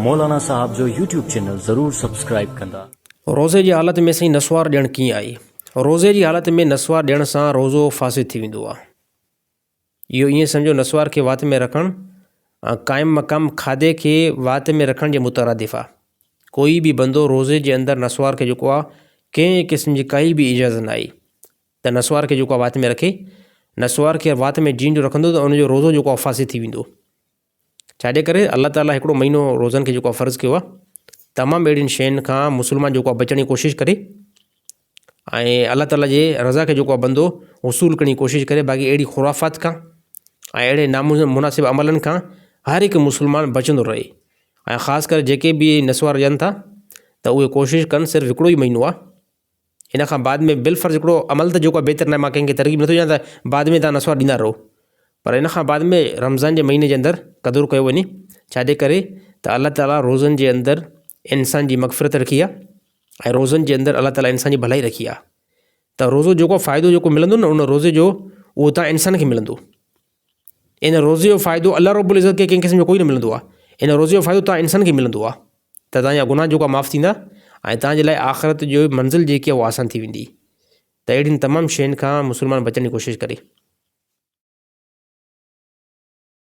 مولانا صاحب جو YouTube channel ضرور سبسڪرائيب ڪندا. روزي جي حالت ۾ سائين نسوار ڏيڻ ڪيئن آهي؟ روزي جي حالت ۾ نسوار ڏيڻ سان روزو فاسد ٿي ويندو آهي. اهو ائين سمجهو نسوار کي وات ۾ رکڻ قائم مقام کاڌي کي وات ۾ رکڻ جي مترادف آهي. ڪوئي به بندو روزي جي اندر نسوار کي جيڪو آهي ڪنهن قسم جي ڪائي به اجازت نه آهي ته نسوار کي جيڪو آهي وات ۾ رکي. نسوار کي وات ۾ جيئن جو رکندو ته ان جو روزو جيڪو آهي فاسد ٿي ويندو. ڇاجي ڪري الله تعاليٰ هڪڙو مهينو روزن کي جيڪو آهي فرض ڪيو آهي تمام اهڙين شين کان مسلمان جيڪو آهي بچڻ جي ڪوشش ڪري ۽ الله تعاليٰ جي رضا کي جيڪو آهي بندو وصول ڪرڻ جي ڪوشش ڪري باقي اهڙي خرافات کان ۽ اهڙي نامناسب عملن کان هر هڪ مسلمان بچندو رهي ۽ خاص ڪري جيڪي به نسوار ڏين ٿا ته اهي ڪوشش ڪن صرف هڪڙو ئي مهينو آهي ان کان بعد ۾ بالفرض هڪڙو عمل ته جيڪو آهي بهتر ناهي مان ڪنهن کي ترغيب نٿو ڏيان ته بعد ۾ توهان نسوار ڏيندا رهو پر ان کان بعد ۾ رمضان جي مهيني جي اندر قدر ڪيو وڃي ڇاجي ڪري ته الله تعاليٰ روزن جي اندر انسان جي مغفرت رکي آهي ۽ روزن جي اندر الله تعاليٰ انسان جي ڀلائي رکي آهي ته روزو جيڪو فائدو جيڪو ملندو نه ان روزي جو اهو تان انسان کي ملندو ان روزي جو فائدو الله رب العزت کي ڪنهن قسم جو ڪوئي نه ملندو آهي ان روزي جو فائدو تان انسان کي ملندو آهي ته تان جا گناهه جيڪو معاف ٿيندا ۽ تان جي لاء آخرت جو منزل جيڪي آهي اها آسان ٿي ويندي ته اهڙين تمام شين کان مسلمان بچڻ جي ڪوشش ڪري.